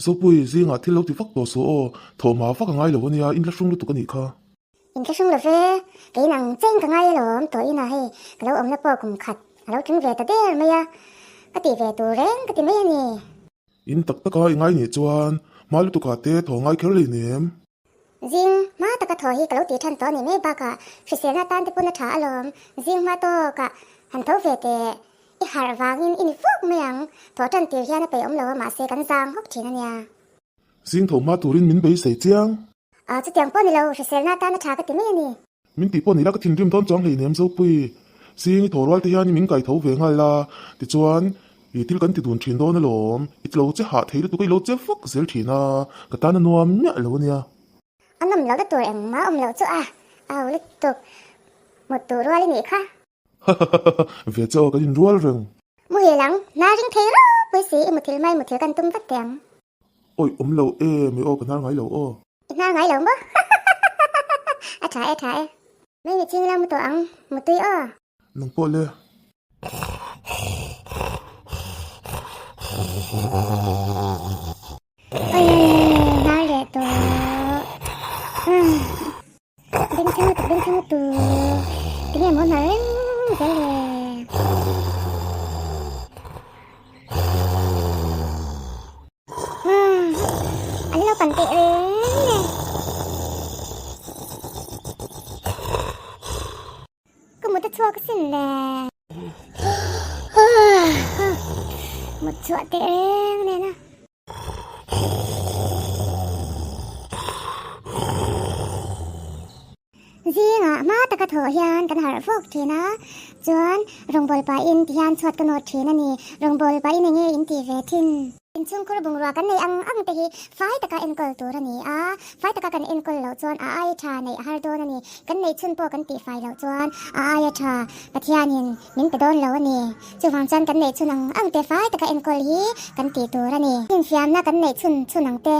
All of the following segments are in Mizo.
Zopui, zingah thil lo ti vak tawh suh aw, thawhhma vak a ngai lo ania, in thlahrung lutuk a nih kha. In thlahrung lo ve, kei nang cheng ka ngai alawm, tawh inah hei ka lo awmna pawh kum khat a lo tling ve ta der mai a, ka tih ve tur reng ka ti mai a ni. In tak taka i ngai nih chuan hma lutukah te thaw ngai kher lei nem. Zing hma taka thaw hi ka lo tih than tawh a nih mai bakah hriselna tan te pawn a tha alawm, zing hma tawkah han tho ve teh i harh vangin i ni fuk mai ang, thaw tan tir hian a peih awm lo a mahse kan zang hawk thin a nia. Zing tho hma turin min beisei chiang. A chutiang pawh ni lo, hriselna tan a tha ka ti mai a ni. Min tih pawh ni la ka thinrim dawn chuang hleinem Zopui. Sing i thaw rual te hian min kai tho ve nghal la, tichuan i thil kan ti dun thin dawn alawm, i tlo che hah thei lutuk a i lo che vak zel thin a, ka tan a nuam miah lo ania. A nawm lohna tur engmah awm loh chu a au lutuk, mut duh rual i nih kha. Hahahaha, ve che aw kan inrual reng. Muhil ang, hna ring thei ropui si i muthil mai muthil kan tum vat teh ang. Awi awm lo e, mai aw ka hnar ngai lo aw. I hnar ngai lo maw? A tha e tha e. Mai ni ching la mu tawh ang, mutui aw. Nang pawh le. Oi hnar leh tawh. Beng thleng lutuk beng thleng lutuk. Tinge maw hnar reng zel le. An lo pan teh reng e. Ka mut a chhuak asin le. Mut chhuah teh reng nen a. Zingah hma taka thawh hian kan harh fawk thin a, chuan rawngbâwl pahin ti hian chhuat ka nawt thin a ni. Rawngbâwl pahin eng nge in tih ve thin? Inchhungkhur bungrua kan neih ang ang te hi fai taka enkawl tur a ni a, fai taka kan enkawl loh chuan a aia tha neih a har dawn a ni. Kan neih chhun pawh kan tih fai loh chuan a aia tha Pathianin min pe dawn lo a ni. Chuvang chuan kan neih chhun ang ang te fai taka enkawl hi kan tih tur a ni. Infiamna kan neih chhun chhun ang te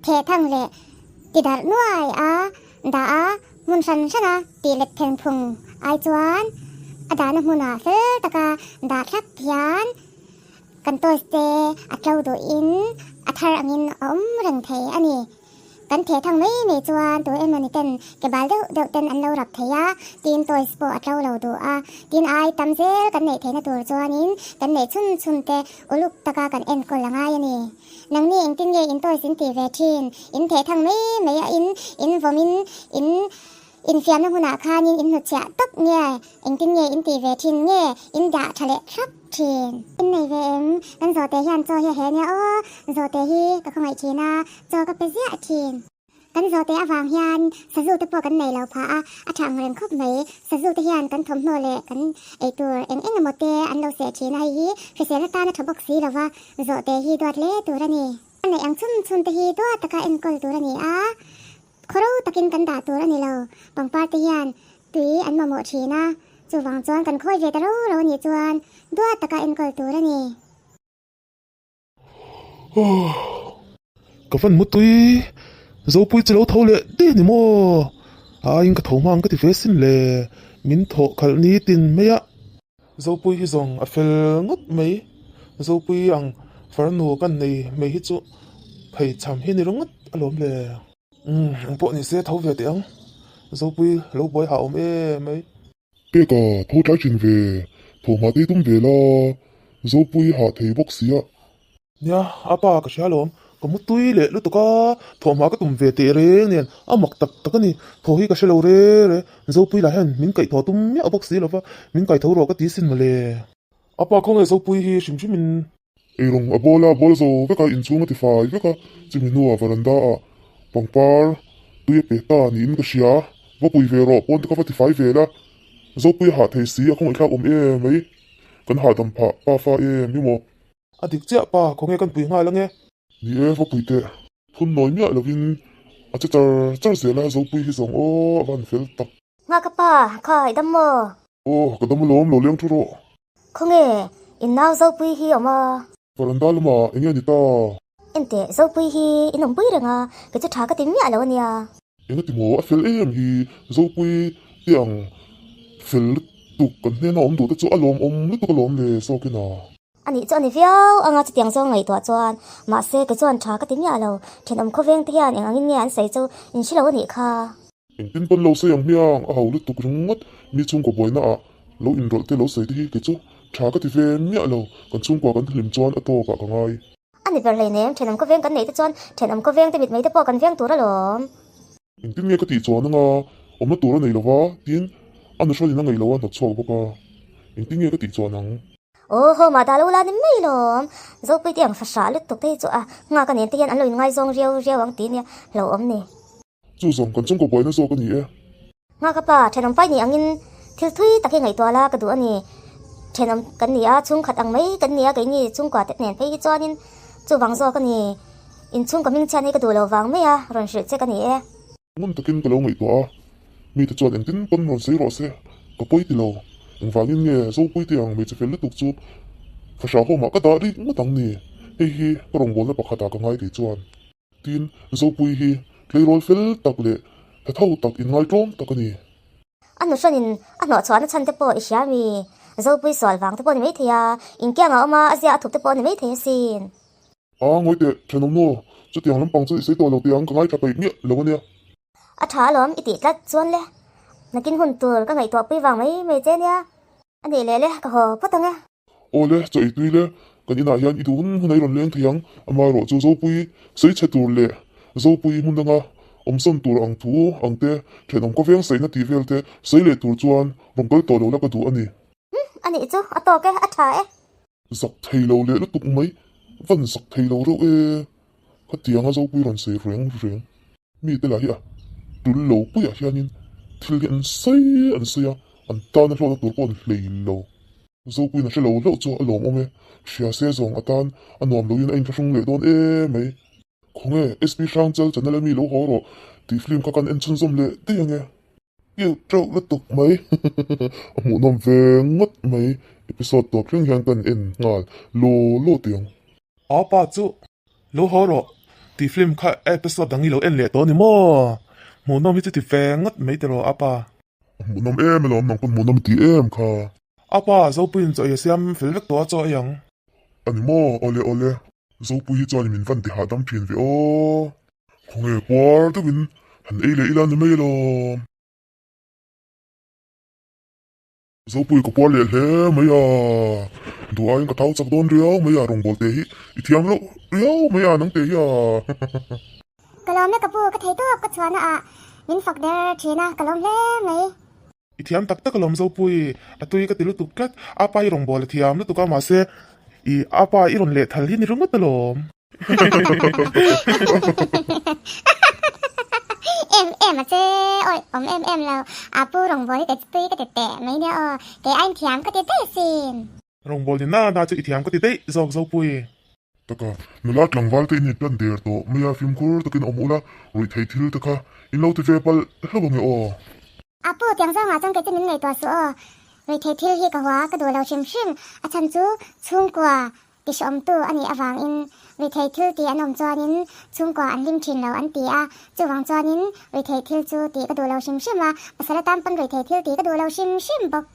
thehthang leh tidarh nuai a dah a, hmun hran hrana tih let then phung ai chuan a dahna hmunah fel taka dah thlap hian kan toys te a tlo duhin a thar angin a awm reng thei a ni. Kan theh thang mai mai chuan tu emawni ten ke bal deuh deuh ten an lo rap thei a, tin toys pawh a tlo lo duh a, tin ai tam zel kan neih theihna tur chuanin kan neih chhun chhun te uluk taka kan enkawl a ngai a ni. Nangni engtin nge in toys in tih ve thin? In theh thang mai mai a in in vawm in in infiamna hmunah khanin in hnutchhiah tawp nge? Engtin nge in tih ve thin nge in dah tha leh thlap thin? In nei ve em? Kan zawhte hian chaw hi a he nia aw, zawhte hi ka khawngaih thin a, chaw ka pe ziah thin. Kan zawhte avang hian sazu te pawh kan nei lo phah a, a tha ang reng khawp mai. Sazu te hian kan thawmhnaw leh kan eitur eng eng emaw te an lo seh thin a, hei hi hrisel atan a tha bawk si lo va, zawhte hi duat hle tur a ni. A neih ang chhun chhun te hi duat taka enkawl tur a ni a, khawro takin kan dah tur a ni lo. Pangpar te hian tui an mamawh thin a, chuvang chuan kan khawi ve ta ro ro a nih chuan duat taka enkawl tur a ni. Ka van mutui Zopui chu lo tho leh dih ni maw? Aiin ka tho hmang ka ti ve sin le, min thawh khalh ni tin mai a. Zopui hi zawng a fel ngawt mai, Zopui ang farnu kan nei mai hi chu pheichham hi ni ringawt alawm le. Umm eng pawh ni se tho ve teh ang, Zopui lo buai hah awm em mai. Peka, tho tlai thin ve, tho hma te tum ve la, Zopui hah thei bawk sia. Nia, a pa ka hria alawm, ka mu tui leh lutuk a, thaw hma ka tum ve teh reng nen, a mak tak tak a ni, thaw hi ka hre lo re re, Zopui lah hian min kaih thaw tum miah bawk si lova, min kaih tho rawh ka ti sin mawle. A pa khawnge Zopui hi hrim hrim in. Eirawng a bawl a, bawl zo vek a, inchhung a ti fai vek a, chumi hnuah veranda ah pangpar tui a pe ta niin ka hria, va pui ve rawh pawn te kha va ti fai vel a, Zopui a hah thei si a khawngaih thlak awm em mai, kan hahdam phah pa fa em hi maw. A dik chiah pa, khawnge kan pui nghal ange. Ni e, va pui teh. Phun nawi miah lovin a che char char zel a, Zopui hi zawng aw a van fel tak. Nghak ka pa, kha i dam maw? Aw, ka dam alawm, lo leng thu rawh. Khawnge, in nau Zopui hi awm a? Varanda lamah eng nge ni ta? Enteh, Zopui hi in awmpui reng a, kei chu tha ka ti miah lo a nia. Eng a ti maw, a fel em hi, Zopui te ang fel lutuk kan hnena awm duh te chu a lawmawm lutuk alawm le, Sawkina. Anih chu a ni viau anga chutiang zawng ngaihtuah chuan mahse kei chuan tha ka ti miah lo. Thenawm khawveng te hian eng angin nge an sawi chu in hre lo anih kha. Engtin pawn lo sawi ang hmiang a ho lutuk ringawt mi chhungkaw buaina ah lo inrawlh te lo sawi te hi kei chu tha ka ti ve miah lo. Kan chhungkua kan hlim chuan a tawkah ka ngai. A ni ber hleinem, thenawm khawveng kan neih te chuan thenawm khawveng te mitmei te pawh kan veng tur alawm. Engtin nge ka tih chuan anga awmna tur a nei lo va, tin a nuhrawlin a ngaih lo a hnawt chhuak bawk a, engtin nge ka tih chuan ang? Aw ho mah dah lo la ni mai lawm, Zopui te ang hra lutuk te hi chu a nghak a nen te hian an lo inngaizawng riau riau ang tih nia lo awm ni. Chu zawng kan chungkaw buaina zawk a ni e. Nghak a pa, thenawm pai ni angin thil thui tak hi ngaihtuah la ka duh a ni. Thenawm kan ni a, chhungkhat ang mai kan ni a, keini chhungkua te nen phei hi chuanin chuvang zawk a ni. Inchhungkaw hming chhiat hi ka duh lo vang mai a, rawn hrilh che ka ni e. Ngun takin ka lo ngaihtuah a, mite chuan engtin pawn rawn sawi rawh se, ka pawi ti lo. Engvangin nge Zopui te ang hmeichhe fel lutuk chu fahrahawmah ka dah rik ngawt ang ni? Hei hi ka rawngbawlna pakhatah ka ngai kei chuan. Tin, Zopui hi tleirawl fel tak leh tha tho tak inngaitawm tak a ni. A hnuhranin a hnawhchhuahna chhan te pawh i hria mi? Zopui sual vang te pawh a ni maithei a, inkiang a awm a, a zia a thup te pawh a ni maithei asin. A, ngawi teh, thenawm nu, chutiang lampang chu i sawi tawh lo tih ang ka ngaithla peih miah lo a nia. A tha alawm i tih tlat chuan le, nakin hun tur ka ngaihtuah pui vang mai mai che nia. A nih leh le, ka haw phawt ang e. Aw le, chaw ei tui le, kan inah hian i duh hun hun a i rawn leng thei ang, amaherawh chu Zopui sawi chhe tur leh Zopui hmun danga awmsawn tur ang thu ang te, thenawm khawveng saihna tih vel te sawi leh tur chuan rawn kal tawh lo la ka duh a ni. A nih chu, a tawk e, a tha e. Zak thei lo leh lutuk mai, van zak thei lo reuh e, khatianga Zopui rawn sawi reng reng. Mite lah hi a tul lo puiah hianin thil hi an sawi an sawi a, an tana hlawhna tur pawh an hlei lo. Zopuiin a hre lo hlauh chu a lawmawm e, hria se zawng atan a nuam loin a inthlahrung leh dawn emai. Khawnge SP Hrangchal channel ami lo haw rawh tih film kha kan en chhunzawm leh daih ange. Cute teuh lutuk mai a hmuhnawm ve ngawt mai episode tawp thleng hian kan en nghal law law tih ang. Apa chu Lo haw rawh, tih film kha episode dang i lo en leh tawh a ni maw? Hmuhnawm hi chu ti ve ngawt mai tiraw apa? A hmuhnawm em alawm, nang pawn hmuhnawm i ti em kha. Apa, Zopuiin chaw ei a siam fel vek tawh a chaw ei ang. A ni maw? Awle awle, Zopui hi chuan min van ti hahdam thin ve aw. Khawnge puar deuhin han ei leh ila ni mai alawm. Zopui ka puar leh hle mai a, duh aiin ka thau chak dawn riau mai a, rawngbawlte hi i thiam loh riau mai a nangte hi a. Ka lawm e ka pu, ka thei tawp ka chhuahna ah min fak der thin a, ka lawm hle mai. I thiam tak tak alawm Zopui, a tui ka ti lutuk tlat, a pa i rawngbâwl a thiam lutuk a mahse i a pa i rawn lehthal hi ni ringawt alawm. Em em a che awi awm em em lo a pu rawngbâwl hi kei chu tui ka ti teh mai nia aw kei aiin thiam ka ti daih asin. Rawngbâwl ni na na chu i thiam ka ti daih zawk Zopui. Taka nula tlangval te in intan der tawh mai a fimkhur takin awm ula ruih theih thil te kha in lo ti ve palh hlauh ange aw. A pu tiang zawngah chuan kei chu min ngaihtuah suh aw. Ruih theih thil hi ka hua ka duh lo hrim hrim a chhan chu chhungkua Tihrawmtu a nih avangin ruihtheih thil tih an awm chuanin chhungkua an hlim thin lo an ti a, chuvang chuanin ruihtheih thil chu tih ka duh lo hrim hrim a, pasal atan pawn ruihtheih thil tih ka duh lo hrim hrim bawk.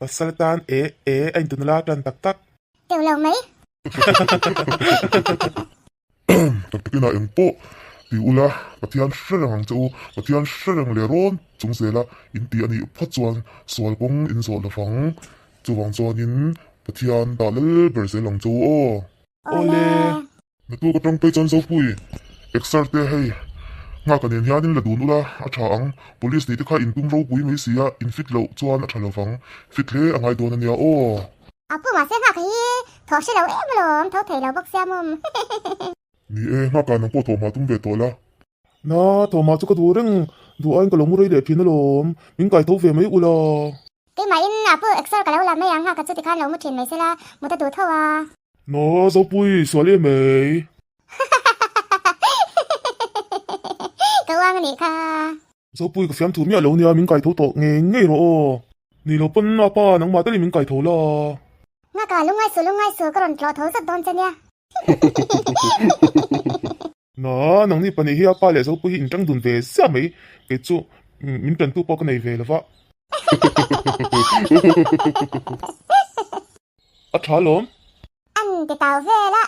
Pasal atan e e a intun la tan tak tak. Teuh lo mai. Tak takin ah engpawh ti ula Pathian hre reng ang che u, Pathian hre reng leh rawn chung zela in ti a nih phawt chuan sual kawng in zawh lovang. Chuvang chuanin Pathian dah lal ber zel ang che u aw. Awle. Naktuk atang phei chuan Zopui, Exer te hei nghak a nen hianin la dun ula a tha ang, Police nih te kha in tum ropui mai si a, in fit loh chuan a tha lovang, fit hle a ngai dawn a nia aw. A pu mahse nghak hi thawh hre lo em alawm, tho thei lo bawk sia mum. Ni e, nghakah nang pawh thawhhma tum ve tawh la. Na, thawhhma chu ka duh reng, duh aiin ka lo mu rei leh thin alawm, min kai tho ve mai ula. Keimahin a pu exer ka lo la mai ang, nghakah chu tikhan lo mu thin mai sela, mut a duh tho a. Na, Zopui, sual em mai. Ka uang anih kha. Zopui ka fiam thu miah lo nia min kai tho tawh ngei ngei rawh aw. Ni lo pawn a pa nangmah telin min kai tho la. Nghaka lungngai suh lungngai suh ka rawn tlawh tho zat dawn che nia. Na nangni pahnih hi a pa leh Zopui hi in tang dun ve ziah mai kei chu min tantu pawh ka nei ve lo va. A tha lawm. in ti tau vel a.